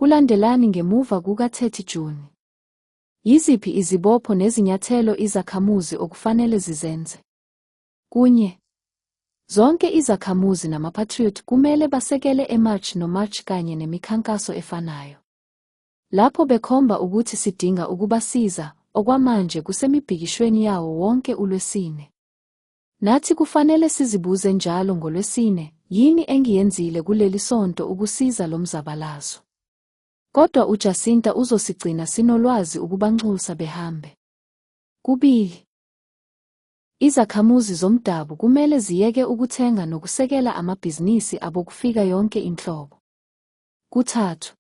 Kulandelani ngemuva kuka-30 Juni? Yiziphi izibopho nezinyathelo izakhamuzi okufanele zizenze? Kunye. Zonke izakhamuzi namapatriot kumele basekele eMarch noMarch kanye nemikhankaso efanayo. Lapho bekhomba ukuthi sidinga ukubasiza, okwamanje kusemibhikishweni yawo wonke uLwesine. Nathi kufanele sizibuze njalo ngoLwesine, yini engiyenzile kuleli sonto ukusiza lo mzabalazo? Kodwa uJacinta uzosigcina sinolwazi ukubanxusa behambe. Kubili. Izakhamuzi zomdabu kumele ziyeke ukuthenga nokusekela amabhizinisi abokufika yonke inhlobo. Kuthathu.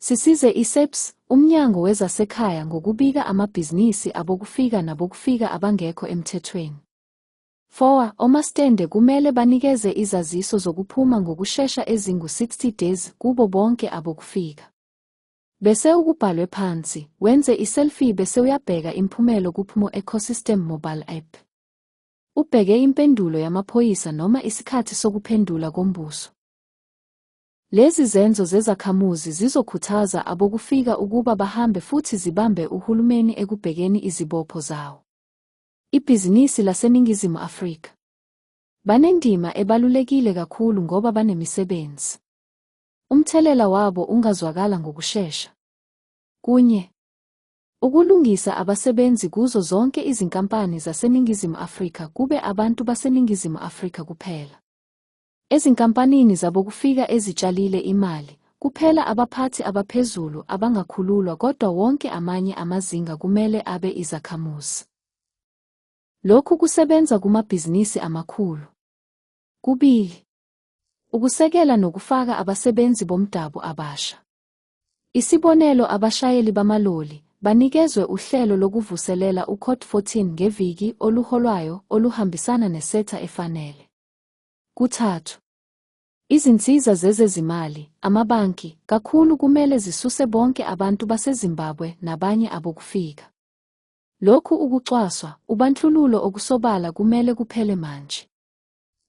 Sisize i-SAPS, uMnyango wezaseKhaya ngokubika amabhizinisi abokufika nabokufika abangekho emthethweni. 4. Omastende kumele banikeze izaziso zokuphuma ngokushesha ezingu-60 days kubo bonke abokufika. Bese ukubhalwe phansi, wenze i-selfie bese uyabheka imphumelo kuPhumo Ecosystem Mobile App. Ubheke impendulo yamaphoyisa noma isikhathi sokuphendula kombuso. Lezi zenzo zezakhamuzi zizokhuthaza abokufika ukuba bahambe futhi zibambe uhulumeni ekubhekeni izibopho zawo. Ibhizinisi laseNingizimu Afrika. Banendima ebalulekile kakhulu ngoba banemisebenzi. Umthelela wabo ungazwakala ngokushesha. Kunye. Ukulungisa abasebenzi kuzo zonke izinkampani zaseNingizimu Afrika kube abantu baseNingizimu Afrika kuphela. Ezinkampanini zabokufika ezitshalile imali, kuphela abaphathi abaphezulu abangakhululwa kodwa wonke amanye amazinga kumele abe izakhamuzi. Lokhu kusebenza kumabhizinisi amakhulu. Kubili. Ukusekela nokufaka abasebenzi bomdabu abasha. Isibonelo abashayeli bamaloli, banikezwe uhlelo lokuvuselela uCode 14 ngeviki oluholwayo oluhambisana nesetha efanele. Kuthathu. Izinsiza zezezimali, amabanki, kakhulu kumele zisuse bonke abantu baseZimbabwe nabanye abokufika. Lokhu ukucwaswa, ubandlululo okusobala kumele kuphele manje.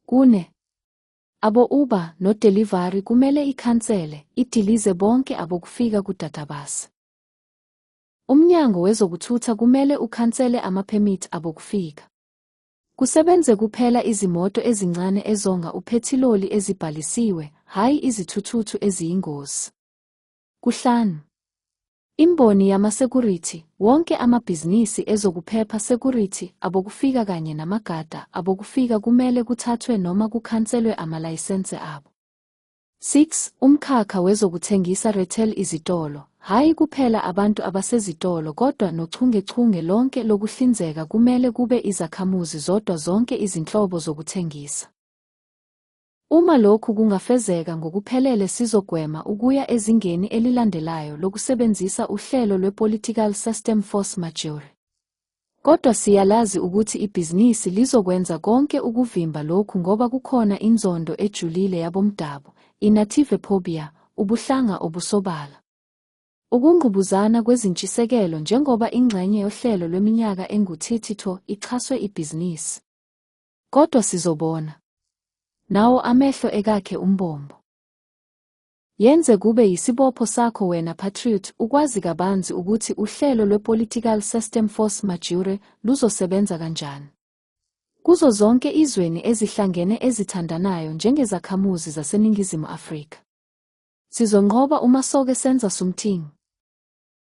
Kune. Abo-Uber noDelivery kumele ikhansele, idilize bonke abokufika kudatabase. Umnyango wezokuthutha kumele ukhansele amaphemithi abokufika. Kusebenze kuphela izimoto ezincane ezonga uphethiloli ezibhalisiwe, hhayi izithuthuthu eziyingozi. Kuhlanu. Imboni yamasekurithi, wonke amabhizinisi ezokuphepha security abokufika kanye namagada abokufika kumele kuthathwe noma kukhanselwe amalayisense abo. 6, Umkhakha wezokuthengisa retail izitolo, hhayi kuphela abantu abasezitolo kodwa nochungechunge lonke lokuhlinzeka kumele kube izakhamuzi zodwa zonke izinhlobo zokuthengisa. Uma lokhu kungafezeka ngokuphelele sizogwema ukuya ezingeni elilandelayo lokusebenzisa uhlelo lwe-political system force majeure. Kodwa siyalazi ukuthi ibhizinisi lizokwenza konke ukuvimba lokhu ngoba kukhona inzondo ejulile yabomdabu, i-nativephobia, ubuhlanga obusobala. Ukungqubuzana kwezintshisekelo njengoba ingxenye yohlelo lweminyaka engu-32 ixhaswe ibhizinisi. Kodwa sizobona. Nawo amehlo ekakhe umbombo. Yenze kube yisibopho sakho wena patriot ukwazi kabanzi ukuthi uhlelo lwe-political system force majeure luzosebenza kanjani. Kuzo zonke izweni ezihlangene ezithandanayo njengezakhamuzi zaseNingizimu Afrika. Sizonqoba uma soke senza something.